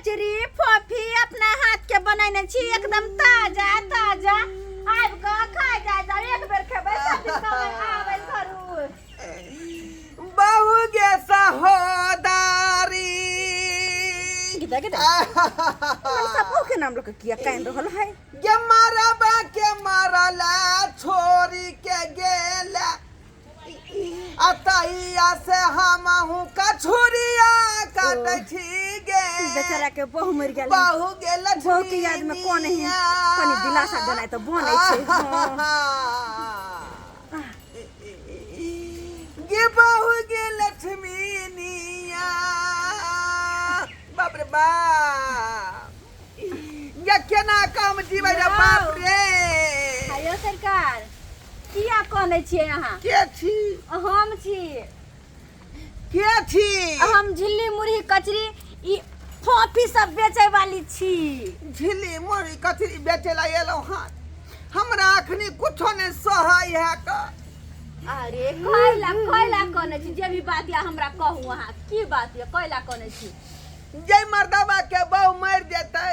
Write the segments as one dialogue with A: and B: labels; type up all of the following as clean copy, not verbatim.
A: कचरी फोफी अपना हाथ के बनैने छी एकदम ताजा ताजा आबि कऽ खा जाय जाउ एक बेर खेबै सब दिन कहबै आबै करू
B: बहु गे सहोदारी
A: गिदा गिदा मन सब के नाम लोग किया कान रहल है
B: गे मारबा के मारला छोरी के गेला अतैया से हमहू कछुरिया काटै छी गे
A: बेचारा के बहु मरि गेल
B: बहु गे लक्ष्मी
A: बहु के याद में कोन है कनी दिलासा देनाइ तऽ बनै छै हाँ।
B: गे बहु गे लक्ष्मी निया बाप रे बाप ये केना काम जीबै रे बाप रे
A: हेलो सरकार किया कहने छियै अहाँ
B: के छी
A: हम छी
B: के छी
A: हम झिल्ली मुरही कचरी ई फोफी सब बेचै वाली छी
B: झिल्ली मुरही कचरी बेचै ला एलहुँ हँ हमरा अखनी कुछो नहि सहै है का
A: अरे कैला कैला कहने छी जे भी बात या हमरा कहू अहाँ की बात या कैला कहने छी
B: जे मर्दबा के बहु मरि जेतै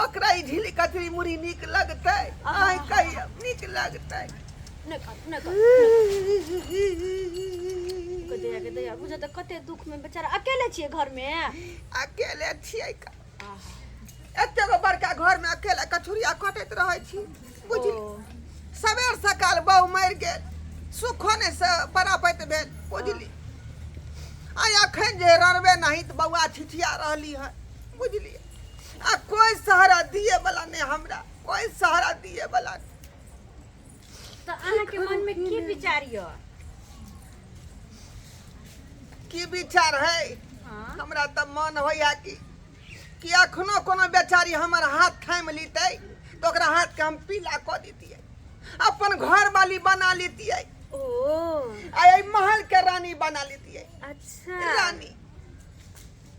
B: ओकरा ई झिली कचरी मुरही नीक लगतै अहाँ कहियौ नीक लगतै
A: नहि कर नहि कर के दया के दया बुझा तऽ कते दुख में बेचारा अकेले छियै घर में
B: अकेले छियै का एते गो बड़का घर में अकेले कछुरिया कटैत रहै छी बुझली सबेर सकाल बहु मरि गेल सुखो नहि से परापैत भेल बुझली आ अखन जे रड़बे नहीं तऽ बौआ छिछिया रहली है बुझलियै आ कोई सहारा दिए वाला नहीं हमरा कोई सहारा दिए वाला नहीं
A: तऽ अहाँके मन में की विचार यऽ
B: की विचार है
A: हाँ
B: हमरा तऽ मन होइया कि अखनो कोनो बेचारी हमर हाथ थामि लेतै तऽ ओकरा हाथके हम पीला कऽ दितियै अपन घर वाली बना लेतियै
A: ओ
B: आ एहि महल के रानी बना लेतियै
A: अच्छा
B: रानी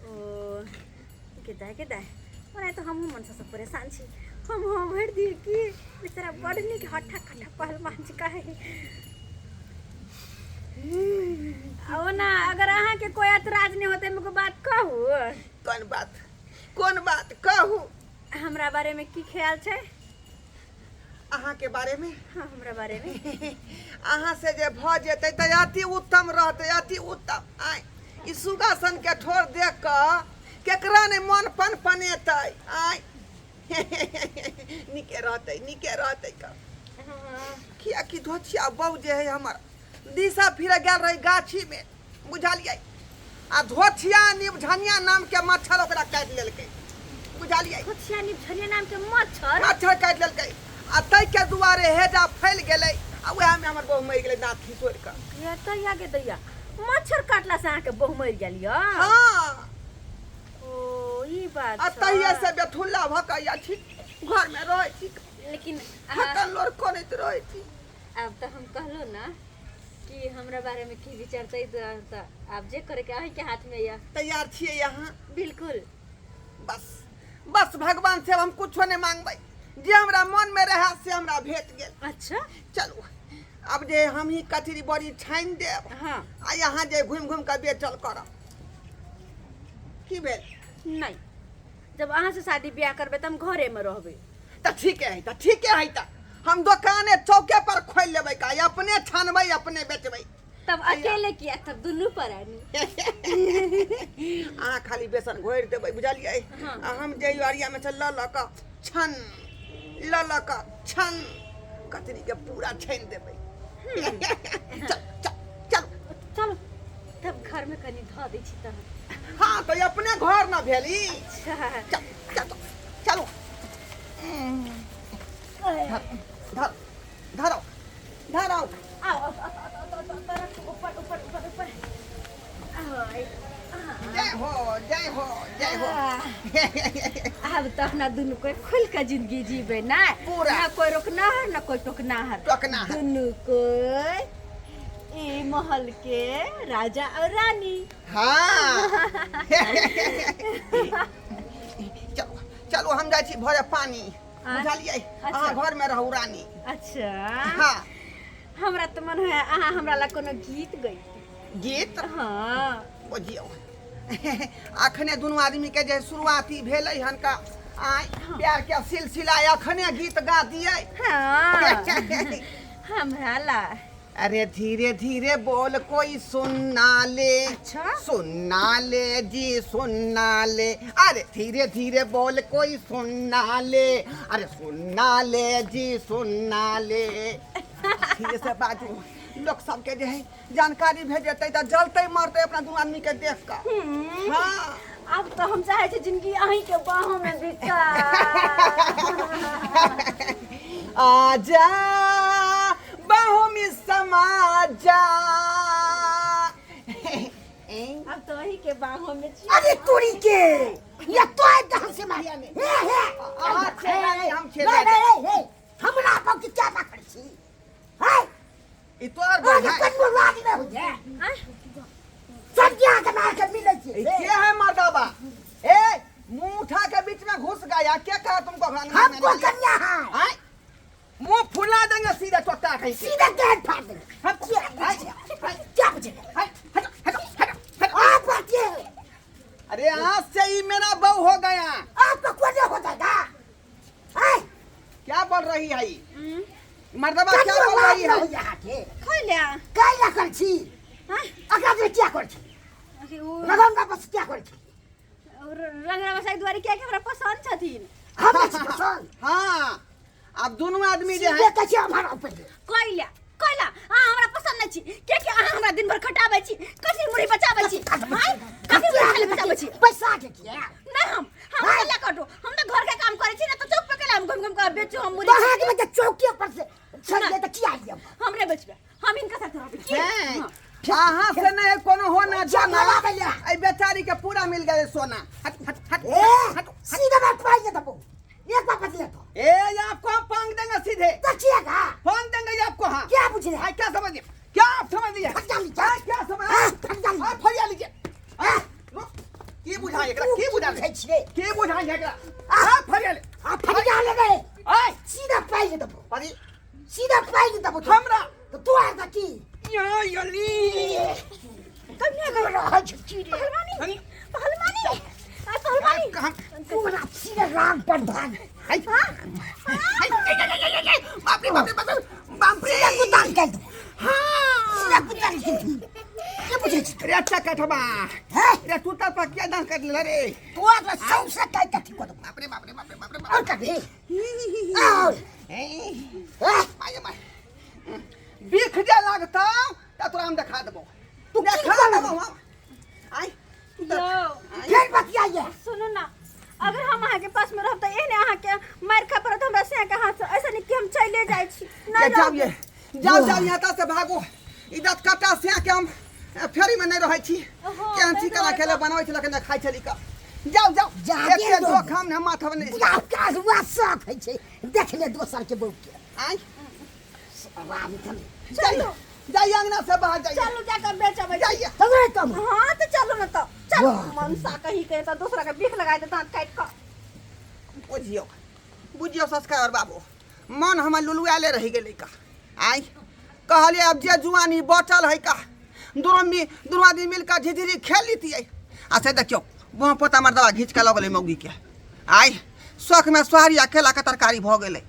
A: ओ केदा केदा ओना तऽ हमहूँ मनसँ सब परेशान छी हम हाँ भरि दिए कि बेचारा बड़ नीक हट्ठा कट्ठा पहलवान छी काहे आ ओना अगर अहाँके कोइ ऐतराज नहि होतै हम एगो बात कहू
B: कोन बात कोन बात कहू
A: हमरा बारेमे की ख्याल छै
B: अहाँके बारेमे
A: हाँ हमरा बारेमे
B: अहाँ से जे भऽ जेतै तऽ अति उत्तम रहतै अति उत्तम आय ई सुगा सन के ठोर देख कऽ केकरा नहि मन पन पनेतै आय नीके रहतै नीके रहतै कऽ कियाकि धोछिया बहु जे है हमर दिशा फिरे गेल रही गाछीमे बुझलियै आ धोछिया निबझनिया नामके मच्छर ओकरा काटि लेलकै बुझलियै
A: धोछिया निबझनिया नामके मच्छर
B: मच्छर काटि लेलकै आ ताहिके दुआरे हेजा फैल गेलै आ उएहमे हमर बहु मरि गेलै दाँत खिसोरि कऽ
A: ये दैया गे दैया मच्छर काटला से अहाँके बहु मरि गेल यऽ
B: हँ
A: ओ ई बात
B: आ
A: छै।
B: तहिए से बेथुल्ला भऽ कऽ या छी घरमे रहै छी
A: लेकिन अहाँ
B: हकन लोर करैत रहै छी
A: आब तऽ हम कहलहुँ ने कि हमरा बारे में की विचार छै तऽ आब जे करे के अहीं के हाथ में यऽ
B: तैयार छियै अहाँ
A: बिल्कुल
B: बस बस भगवान से हम कुछो नहि मांगबै जे हमरा मन में रहे से हमरा भेट गेल
A: अच्छा
B: चलू अब जे हम ही कचरी बड़ी छानि देब
A: हाँ
B: आ यहाँ जे घुमि घुमि कऽ बेचल करब की भेल
A: नहीं जब अहाँ से शादी ब्याह करबै तऽ हम घरे में रहबै
B: तऽ ठीके है तऽ ठीके है तऽ हम दोकाने चौके पर खोलि लेबै का अपने छानबै अपने बेचबै
A: तब अकेले किया तब दुनू प्राणी
B: अहाँ खाली बेसन घोरि देबै बुझलियै
A: हाँ।
B: आ हम जे अरियामे से लऽ लऽ कऽ छन लऽ लऽ कऽ छन कचरीके पूरा छानि देबै चल चल चल
A: चलो तब घर में कनी धऽ दै छी तहन
B: हाँ तो ये अपने घर न भेली
A: अच्छा
B: चल चल चलो धर धरो धरो
A: आओ आओ, आओ, आओ, आओ, आओ, आओ, रखो, ऊपर ऊपर ऊपर ऊपर आओ,
B: जय हो जय हो जय हो
A: आब तऽ अपना दुनू कोई खुल के जिंदगी जीबे ना
B: पूरा।
A: ना कोई रोकना है ना कोई टोकना है
B: टोकना है।
A: दुनू कोई ई महल के राजा और रानी
B: हाँ चलो चलो हम जाइ छी भरे पानी बुझलियै अहाँ घर में रहू रानी
A: अच्छा
B: हाँ
A: हमरा तऽ मन है अहाँ हमरा ला कोनो गीत गई
B: गीत
A: हाँ
B: बुझियौ अखने दुनू आदमी के जे शुरुआती भेलै हन का आय प्यार के सिलसिला अखने गीत गा दिए।
A: हाँ, हमरा ला।
B: अरे धीरे धीरे बोल कोई सुनना ले।
A: अच्छा।
B: सुनना ले जी सुनना ले। अरे धीरे धीरे बोल कोई सुनना ले। अरे सुनना ले जी सुनना ले। धीरे से बाजू, लोग सबके जे है जानकारी भेजते तऽ जलते मरते अपना दुनू आदमी के देख कऽ। हाँ।
A: आब तऽ हम चाहे छी जिंदगी अहीं के बाहों में बिता।
B: आजा बाहों में समा जा।
A: अब तो अहीं के बाहों में छी।
C: अरे तोरी के ये तो है कहां से मारिया ने हे हे।
B: अहाँ छेड़ा नहीं, हम छेड़ा।
C: नहीं नहीं हे, हमरा पर के क्या पकड़ छी है?
B: ई तोहर
C: अरे
B: बहन है।
C: कन्नो लाज नहीं हो जाए।
A: आँय?
C: सब क्या के मार के मिले छी।
B: ई के है मर्दाबा? ए मुंह उठा के बीच में घुस गया, क्या कहा तुमको?
C: हमको कन्या है।
B: आय मुंह फुला देंगे सीधा चोटा कहीं से।
C: सीधा गेट फाड़ देंगे।
B: हम
C: क्या क्या पूछेगा?
B: हटो हटो हटो हटो।
C: आप बात ये।
B: अरे आज से ही मेरा बहू हो गया।
C: आपका कौन हो जाएगा? आय
B: क्या बोल रही है मर्दबा? क्या
C: कन्नो
B: बोल
C: लाज
B: रही
C: नहीं
B: है?
C: हो जाए के
A: खैला
C: कैला कर छी?
A: आँय?
C: अकरा जे क्या कर छी?
A: अरे ओ
C: रंगा बस क्या कर छी?
A: रंगरा बसाई दुआरे किया कि हमरा पसंद छथिन।
C: हम छी पसंद।
B: हाँ, अब दोनों आदमी जे
C: सीधे
B: है
C: कैसे हमारा ऊपर दे?
A: कैला कैला अहाँ हमरा पसंद नहीं छी, किया कि अहाँ हमरा दिन भर खटाबै छी, कथी मुड़ी बचाबै छी? आँय? कथी मुड़ी खाली बचाबै छी?
C: पैसा के किया?
A: नहीं, हम कैला कटू, हम तो घर के काम करै छी ना, तो चौक पे कैला हम घूम घूम के बेचू हम मुड़ी?
C: तो हाथ में चौकी पर से चल गए तो किया लिया?
A: हमरे बेचबे, हम इनका साथ रहबे की?
B: हैं?
A: हाँ।
B: अहाँ से नहीं कोनो होना जाना।
C: जमाला भैया।
B: ऐ बेचारी के पूरा मिल गए सोना। हट हट हट
C: ए
B: हट।
C: सीधा बात पाइए तब एक बार बदले तो
B: ए आपको हम फांग देंगे सीधे।
C: तो किया का
B: फांग देंगे आपको। हाँ
C: क्या पूछ रहे?
B: हाँ, क्या समझ क्या आप समझ लिए?
C: फट लीजिए।
B: हाँ, क्या समझ?
C: हाँ, फट लीजिए।
B: हाँ, फरिया लीजिए। हाँ, रुक। की बुझाई एकरा? की बुझा
C: बुझाई छियै?
B: की बुझाई एकरा? हाँ, फरिया ले।
C: आ फट ले गए।
B: आय
C: सीधा पाइए तब
B: फरी
C: सीधा पाइए तब
B: हमरा
C: तो तू आ की
B: या यली
A: कन्या
C: कर रहल छी रे।
A: पहलवानी पहलवानी आ पहलवानी।
B: कहाँ?
C: पूरा सीधा राम प्रधान।
B: हाय हाय, बाप रे बाप रे बाप रे बाप रे।
C: सीधा कुदाल कर दो।
B: हाँ,
C: सीधा कुदाल कर दो। के बुझै छी?
B: अरे अच्छा कठबा
C: हैं?
B: अरे तू तो पकिया दान कर ले रे।
C: तू आ तो सौंसे काट के ठीक कर दो।
B: बाप रे बाप रे बाप रे बाप रे।
C: और कभी और
B: ए
C: हैं?
B: My my, बिख जे लागता त तोरा हम देखा देबो।
C: तू की
B: देखा
C: करबो?
B: देबो हम। आय तू तऽ
A: यौ
C: फेर बतियाइए।
A: सुनू ना, अगर हम अहाँ के पास में रहब तऽ एहने अहाँ के मारि खा पड़त हमरा से के हाथ से। ऐसा नहीं कि हम चले जाइ छी।
B: ये
A: नहीं
B: जाओ
A: रहब।
B: ये जाओ जाओ, यहाँ से भागो। इधर कटा से के हम फेरी में नहीं रहै छी।
A: ओहो,
B: केहन
A: ताहि
B: छी केना
A: दुआरे
B: खेले बनाबै छल केना खाइ छली का। जाओ जाओ।
C: जागे
B: एते
C: दो।
B: जोखम ने माथा में नहीं।
C: बुढ़ा का हुआ शौक है छै देख ले दोसर के बहू के।
B: आय
C: आवाज कम।
B: जाइए जाइए, अंगना से बाहर जाइए।
A: चलू जाकर बेचबै।
B: जाइए।
C: तब कम।
A: हाँ तो चलू ना, तो चलू।
C: वाह।
A: मनसा कहीं के तो दूसरा के बीख लगाए दे दांत काटि कऽ।
B: बुझियौ बुझियौ संस्कार बाबू, मन हमर लुलुआले रहि गेलै का। आय कहलियै आब जे जुआनी बचल है का दुनू मी दुनू आदमी मिल कऽ झिझिरी खेल लितियै। आ से देखियौ वहाँ पोता मर्दबा घीच कऽ लऽ गेलै मौगीके। आय शौकमे सोहारी आ केलाके तरकारी भऽ गेलै।